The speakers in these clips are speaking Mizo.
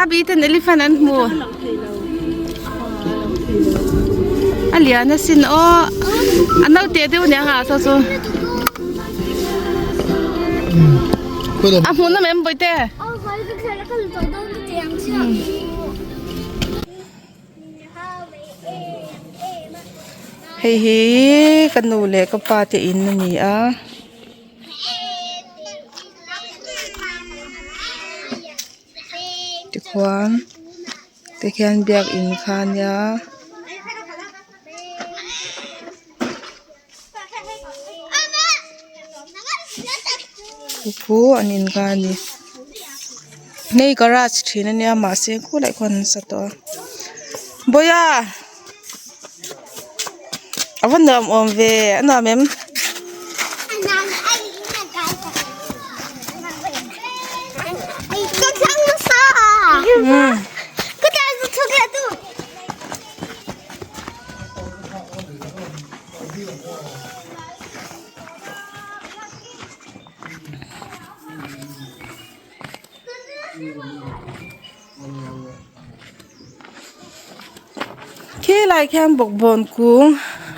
Abi ten elephant an hmu a lian asin aw a naute deuh aniang a saw chu a hmuh nawm em bawihte. Hei hi ka nu leh ka pa te in a ni a. Tikhuan tikhian biakin kha a nia. Khu an in kha a ni hei garage thin a nia mahse khulai khuan an sa tawh a bawiha a va nuam awm ve a nuam em. Khi lai khian bawkbawn kung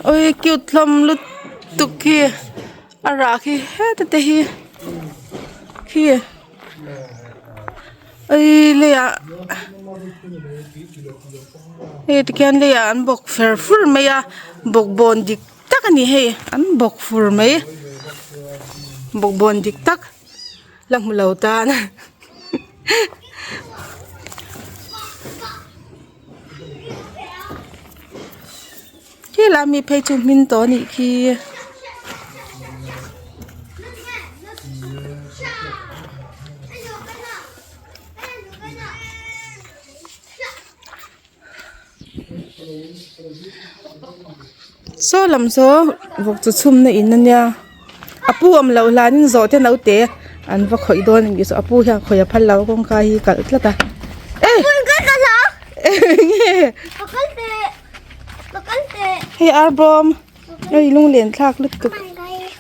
awii cute hlawm lutuk khi a rah khi heta te hi khi awii leiah hei tikhian leiah an bawk fer fur mai a bawkbawn dik tak a ni hei an bawk fur mai bawkbawn dik tak la hmu lo tan khilai mi phei chu hmin tawh a nih khi. Saw lam saw vawk chaw chhum na in ania a pu awm loh hlanin zawhte naute an va khawih dawn a nih chu a pu hian khawih a phal lo a kawngka hi kalh tlat a hei arbawm hei lunglen thlak lutuk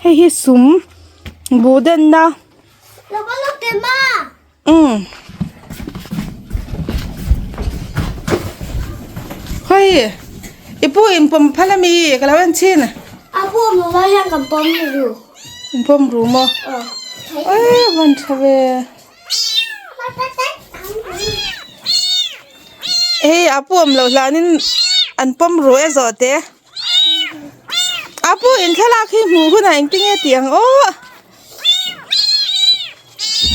hei hi sum buh denna. Umm Hei i pu in pawm phal ami ka lo en chhin. A pu awm lo lai hian kan pawm ru. In pawm ru maw? Aw. Van tha ve. Hei a pu awm loh hlanin an pawm ru e zawh te. A pu in thlalak hi hmuh hunah engtin nge tih ang aw.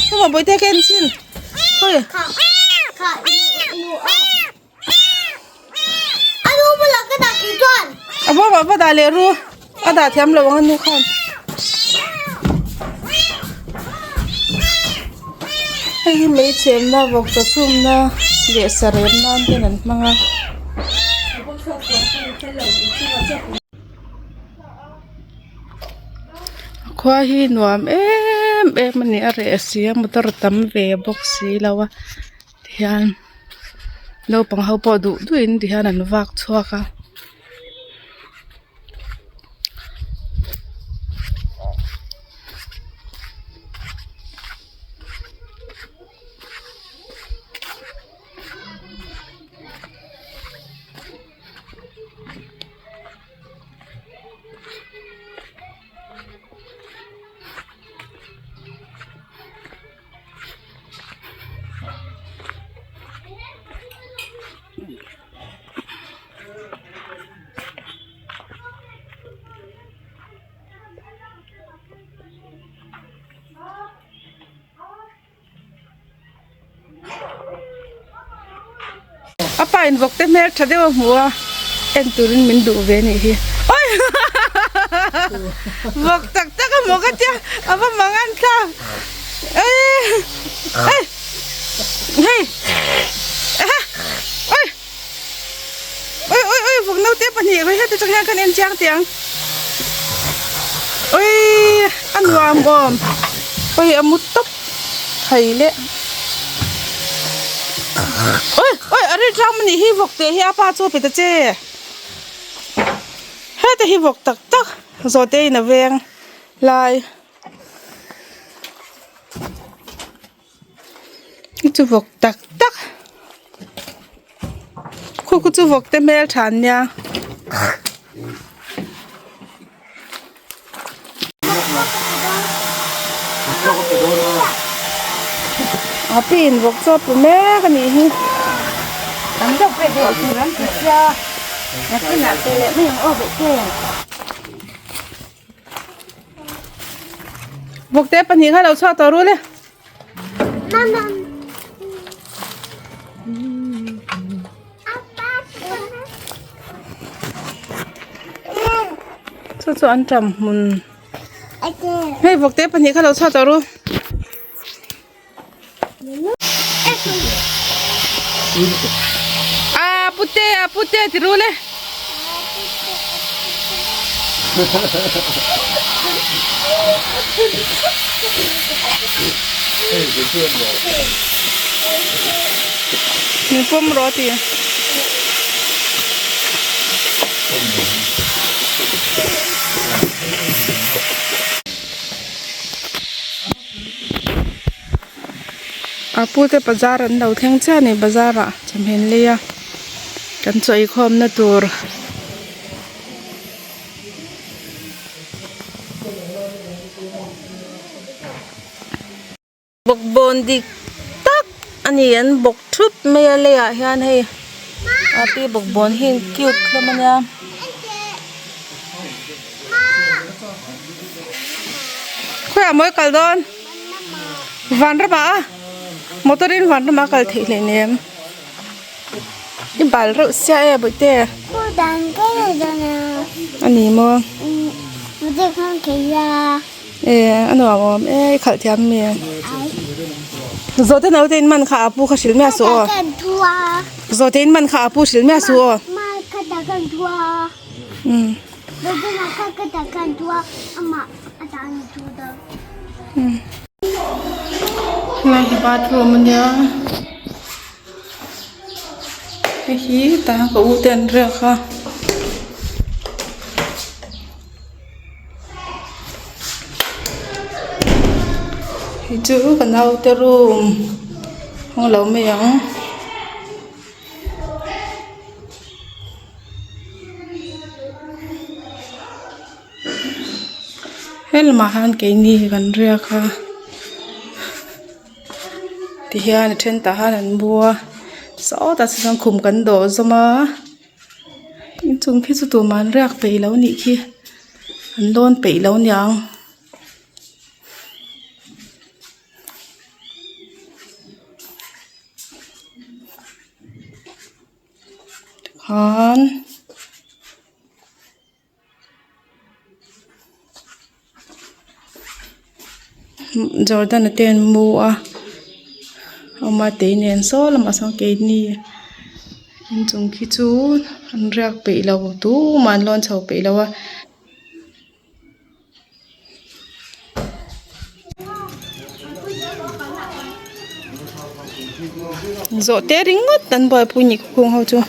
Heng bawihte ka en chin khawi a bawm ah va dah leh ru a dah thiam lo ang a nu khan hei hi mei chhemna vawk chaw chhumna leh sarep nan ten an hmang a. Khua hi nuam em em a ni a reh si a motor tam ve bawk si lo a tihian naupang ho pawh duh duh in tihian an vak chhuak a. A pa in vawk te hmel tha deuh a hmu a en turin min duh ve anih hi awi vawk tak tak a hmu ka tia a va mang an thlak eii ei hei ehe awi awi awi awi vawk naute pahnih heti chang hian kan en chiang teh ang awi a nuam awm awi a mu tawp thei leh awi awi a ri tlang anih hi vawk teh hi a pa chu a pe ta che heta hi vawk tak tak zawhte in a veng lai. Chu vawk tak tak. Khu khu chu vawk te hmel tha an nia. A pi in vawk chu a pu mek a nih hi. Vawk te pahnih kha lo chhuak tawh ru le. Chu chu an ṭam hmun hei vawk te pahnih kha lo chhuak tawh ru. A pute a pute ti ru le. Min pawm rawh a ti. A pute bazar an lo thleng chiah a ni bazar ah chawhmeh an lei a kan chaw eikhawm na tur. Bawkbawn dik tak a ni an bawk thup mai a leiah hian hei a pi bawkbawn hi an cute hlawm a nia. Khawiah mawi kal dawn vanram ah motor in vanram ah kal theih hleinem i bal reuh sia e bawihte a ni maw e a nuam awm e i khalh thiam mi zawhte naute in man kha a pu kha hrilh miah suh aw zawhte in man kha a pu hrilh miah suh aw. Helai hi bathroom a nia hei hi tah hian ka u te an riak a. Hei chu ka naute room hawng lo mai ang. He lamah hian keini kan riak a tihian a then tah hian an mu a sawtah sawn khum kan dawh zawm a inchung khi chu tumah an riak peih lo anih khi an lawn peih lo aniang. Khan Jordan a te an mu a awma tei nen saw lamah sawn keini inchung khi chu an riak peih lo tumah an lawn chho peih lo a. Zawhte ringawt an buaipui ni khawkhung ho chu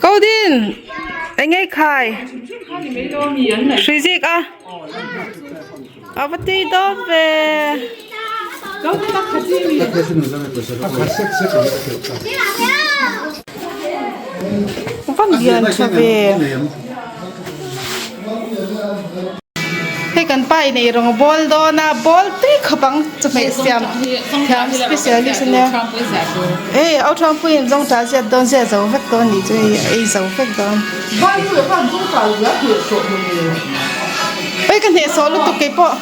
Kodin eng nge khai hrui zik a a va tui dawn ve. Van lian tha ve. Hei kan pa in eirawng a bawl dawn a bawl tui khawp ang chawhmeh siam thiam specialist ania hei au thangpui in zawng ta ziat dawn zia zo vek dawn nih chu hei ei zo vek dawn hei ka hnehsawh lutuk keipawh.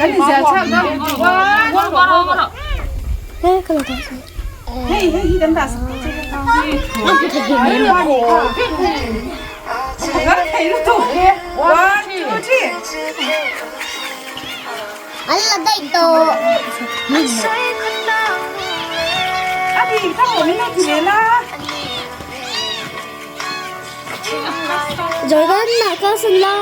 Kan inziah chhak dawn Hei hei hi kan dah sak tawh che ka thei lutuk one two three An la daih tawh. A ti ka pawh min lo ti leh la. Jordan nah ka san la.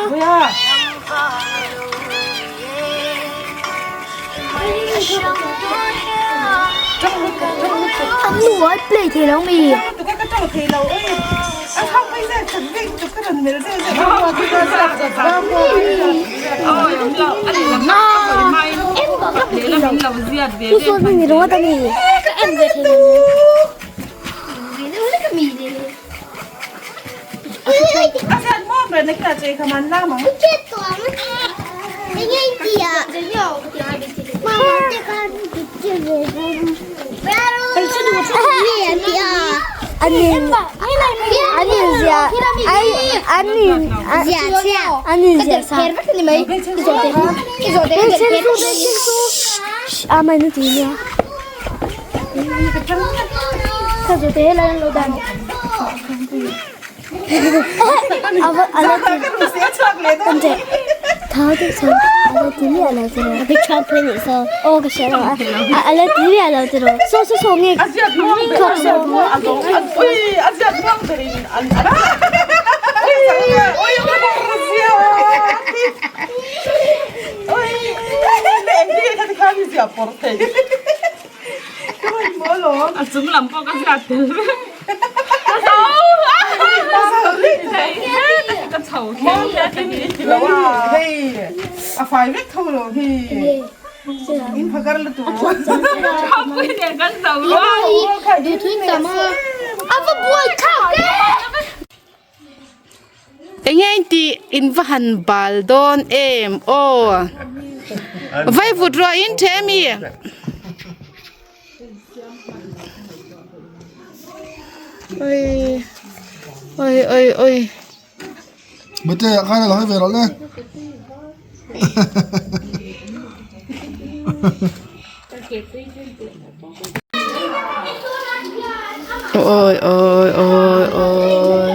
An nu ai play thei lo mi. A chung lam pawh ka ziat tel vek. Ka zo ka chho kher Hei a fai vek tho lo hi in phakar la tu Thapui nen kan zo a. Enge in tih in va han bal dawn em aw vaivut ruah in the ami. Oi oi oi oi. Mate a khan a lo hawi ve rawh le. Oi oi oi oi.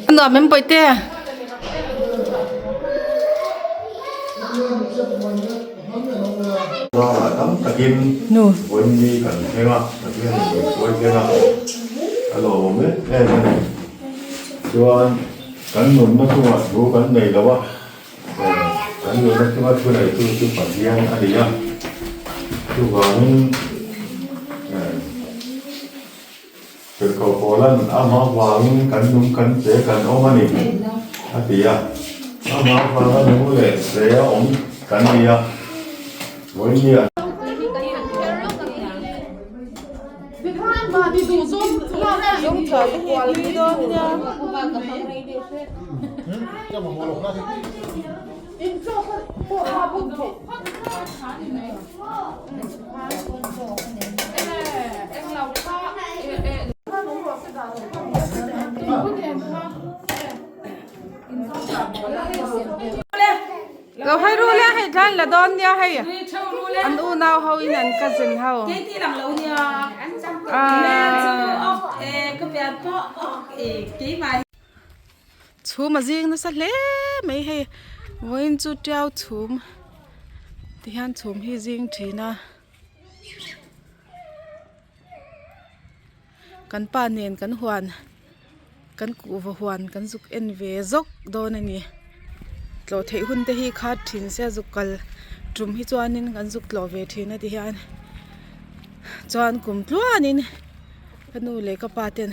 A nuam em Bawihte? Ruangah tam takin vawiin kan thleng a, Pathian in min hruai thleng a, a lawmawm em em a ni. Chuan kan nunna chungah thu kan nei lo a, kan nunna chunga thu neitu chu Pathian a ni a, chuvangin Tirhkoh Paula'n amah vangin kan nung kan che kan awm a ni, a ti a. Amah vanga nung leh che a awm kan ni a, vawinia. Lo hai ru le hei tlan la dawn nia hei an unau ho in an cousin ho chhum a zing nasa hle mai hei vawiin chu tiau chhum tihian chhum hi zing thin a. Kan pa nen kan huan kan kuhva huan kan zuk en ve zawk dawn a ni tlawh theih hun te hi khat thin se zuk kal tum hi chuanin kan zuk tlawh ve thin a ti hian chuan kum tluanin ka nu leh ka pa ten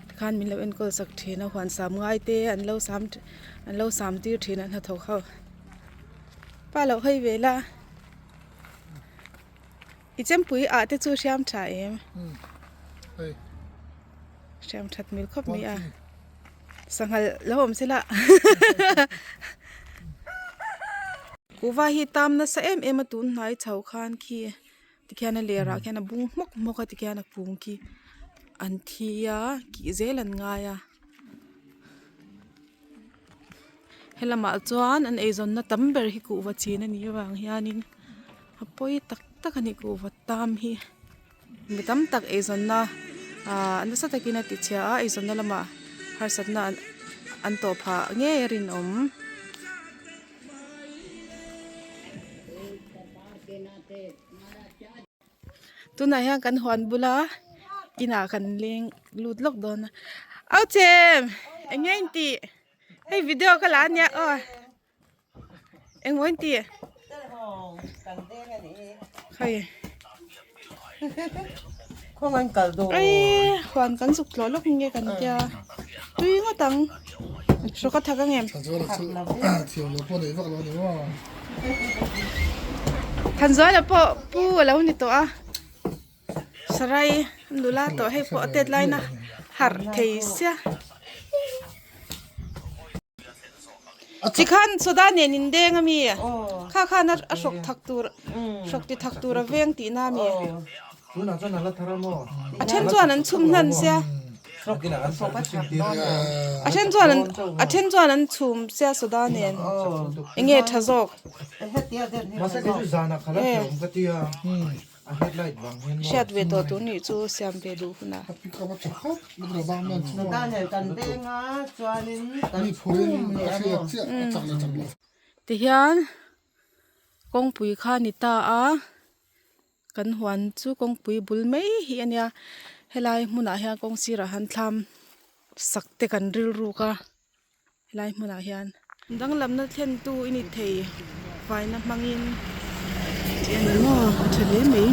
tikhan min lo enkawl sak thin a huan sam ngai te an lo sam an lo sam tir thin a hnathawk ho pa lo hawi ve la. I chempui ah te chu hriam tha em? Hriam that mil khawp mai a. Sanghal lo awm se la. Kuhva hi tam nasa em em a tun hnai chho khan khi tikhian a ler ah khian a bung hmawk hmawk a tikhian a kung khi an thi a kih zel an ngai a. Helamah chuan an eizawnna tam ber hi kuhva chin a nih avang hianin a pawi tak tak a ni kuhva tam hi mi tam tak eizawnna ahh nasa takin a ti chhia a eizawnna lamah harsatna an tawh phah ngei a rinawm. Tunah hian kan huan bula inah kan leng lut lawk dawn a au chem eng nge in tih hei video ka la ania aw eng maw in tih hei huan kan zuk tlawh lawk nge kan tia tui ngawt ang. Hrawk a thak angem? Thanzuala pawh pu a lo ni tawh a, sarai nula tawh hei pawh a tet laina harh thei sia. Tikhan soda nen in deng ami kha khan a hrawk thak tur hrawk ti thak tur a veng tihna ami a then chuan an chhum hnan sia a then chuan an a then chuan an chhum sia soda nen enge tha zawk Hriat ve tawh tur nih chu siam ve duh hunah. Tihian kawngpui kha a ni ta a, kan huan chu kawngpui bul mai hi a nia helai hmunah hian kawng sirah han thlam sak te kan rilruk a. Helai hmunah hian danglamna thlentu i ni thei faina hmangin tih a ni maw a tha hle mai.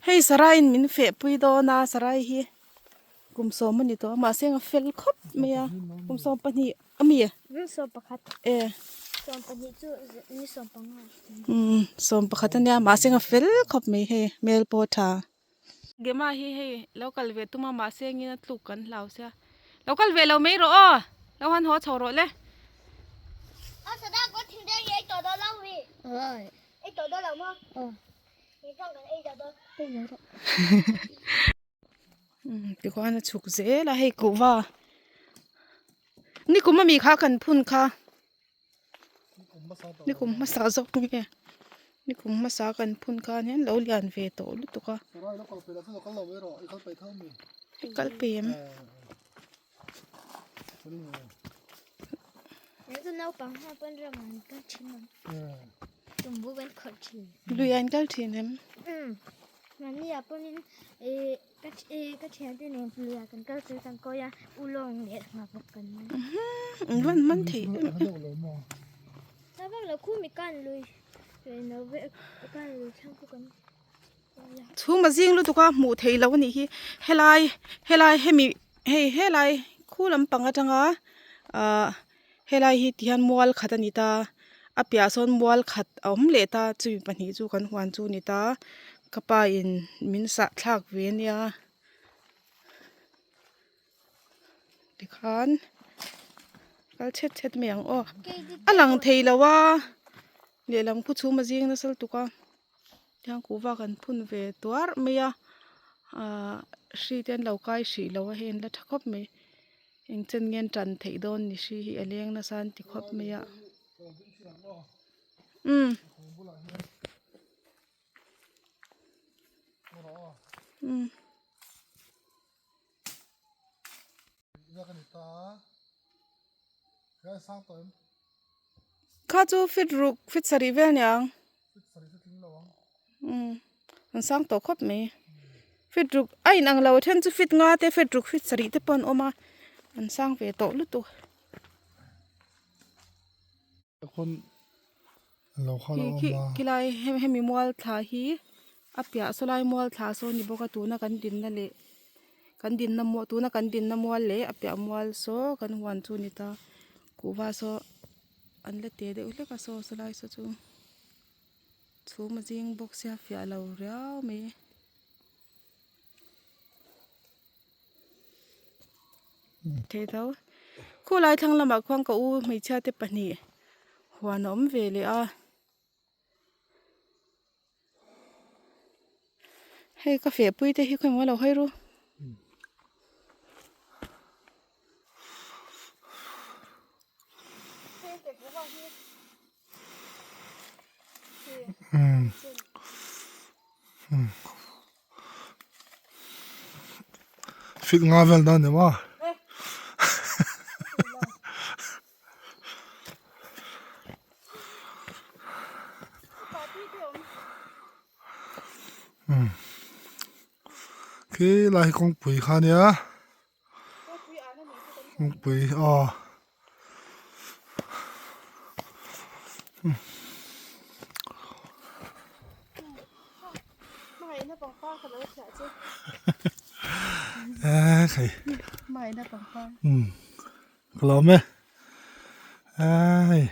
Hei saraiin min fehpui dawn a sarai hi kum sawm a ni tawh a mahse a fel khawp mai a kum 12 a mi e umm 11 a nia mahse a fel khawp mai hei hmel pawh a tha. Gemma hi hei lo kal ve tum a mahse engin a tluk kan hlau sia lo kal ve lo mai rawh aw lo han haw chho rawh le. Tikhuan a chhuk zel a hei kuhva nikum ami kha kan phun kha. Nikum hmasa zawk nge nikum hmasa kan phun khan hian lo lian ve tawh lutuk a kal pe em lui ah in kal thin em. An van man thei em em. Chhum a zing lutuk a hmuh theih loh a nih hi helai helai hemi hei helai khu lampang atanga ahh helai hi tihian mual khat a ni ta a piahah sawn mual khat a awm leh ta chumi pahnih chu kan huan chu a ni ta ka pa in min sah thlak ve a nia tikhan kal chhet chhet mai ang aw a lang thei lo a lehlam khu chhum a zing nasa lutuk a tiang kuhva kan phun ve tuar mai a ahh hri te an lo kai hrih lo a hei an la tha khawp mai. Eng chen nge an tan theih dawn ni hri hi a leng nasa an ti khawp mai a umm umm. Kha chu fit ruk fit sarih vel niang umm an sang tawh khawp mai fit ruk a inang lo a then chu fit nga te fit ruk fit sarih te pawh an awm a an sang ve tawh lutuk. Khilai hemi mual thla hi a piah sawlai mual thla saw a ni bawk a tuna kan dinna leh kan dinna mual tuna kan dinna mual leh a piah mual saw kan huan chu a ni ta kuhva saw an la te deuh hlek a saw sawlai saw chu chhum a zing bawk sia fiah lo riau mai. Thei tho khulai thlang lamah khuan ka u hmeichhia te pahnih huan a awm ve leh a hei ka feh pui te hi khawi maw lo hawi ru. Fit nga vel dan ni maw. Khi lai hi kawngpui kha nia kawngpui aw. Ka lawm e. Hei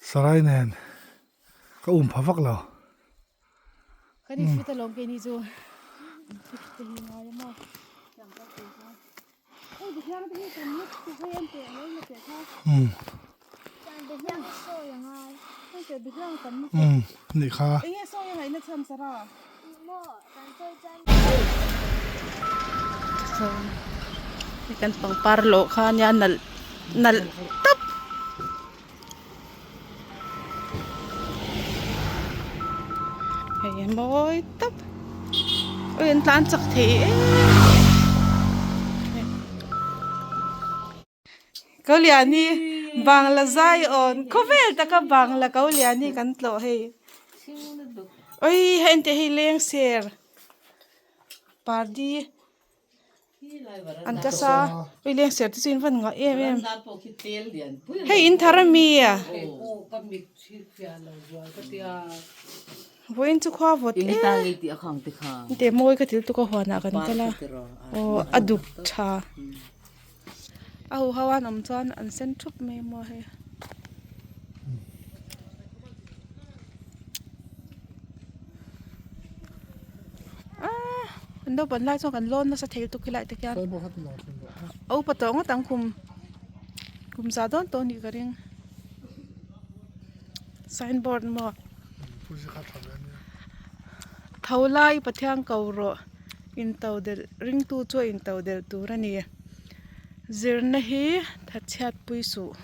sarai nen ka um pha vak lo. Kan in fit alawm keini chu. Fit te hi ngai a maw. Um nih kha. Kan pangpar lawh kha ania nalh nalh tawp. Hei a mawi tawp ui an tlan chak thei em Kauliani Bangla zai awn khawvel taka Bangla Kauliani kan tlawh hei ui hei engteh hei leng ser pardi. An ka sa ui leng ser te chu in van ngah em em hei in thar ami a vawiin chu khua vawt em te mawi ka til tuk a huanah kan kal a aw a duk tha a huho an awm chuan an sen thup mai a maw hei. Aaa an naupang lai chuan kan lawn nasa thei lutuk khilai te khian a upa tawh ngawt ang kum kum za dawn tawh a nih ka ring sign board maw tho lai Pathian ko rawh into delh ringtu chu a into delh tur a ni zirna hi thatchhiat pui suh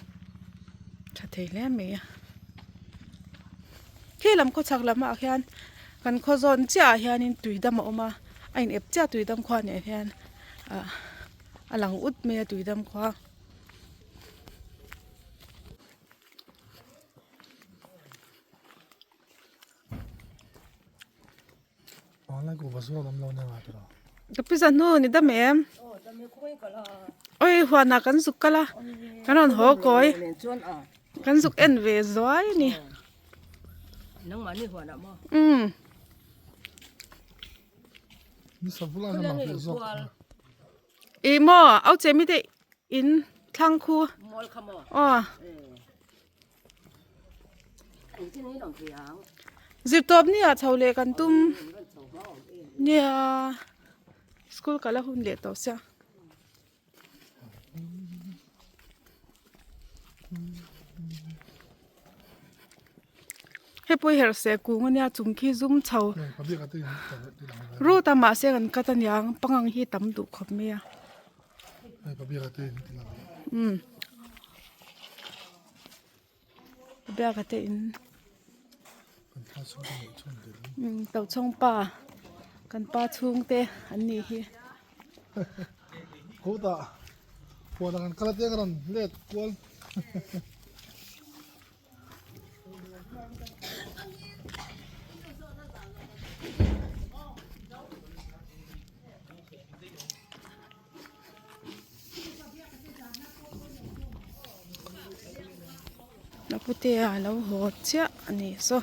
tha thei hle mai a. Khi lam khawchhak lamah khian kan khaw zawn chiah ah hianin tui dam a awm a a in ep chiah tui dam khua nen hian ah a lang ut mai a tui dam khua. Ka pi zahnu ni dam em oi huanah kan zuk kal a kan rawn haw kawi kan zuk en ve zuai a ni umm. Ih maw au che mite in thlang khu aw. Zirtawp ni ah chho leh kan tum nia school kal a hun leh tawh sia. Hei pawh hi herhseh kung ania chung khi zum chho rut a mahse kan cut aniang pangang hi tam duh khawp mai a. Umm. Biaka te in umm tochhawng pa kan pa chhung te an nih hi. A putea a lo haw chiah a ni saw.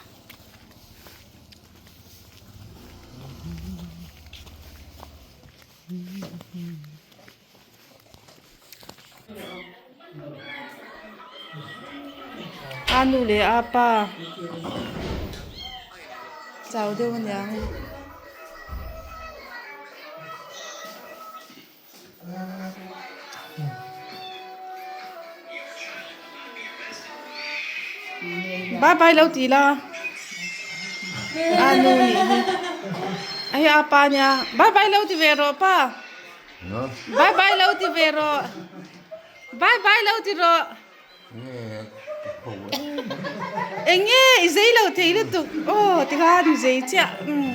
A nu leh a pa chau deuh aniang. Bye bye lo ti la a nu nih hi a hei a pa nia bye bye lo ti ve rawh pa bye bye lo ti ve rawh bye bye lo ti rawh eng nge i zei lo thei lutuk aw tikhan i zei chiah umm.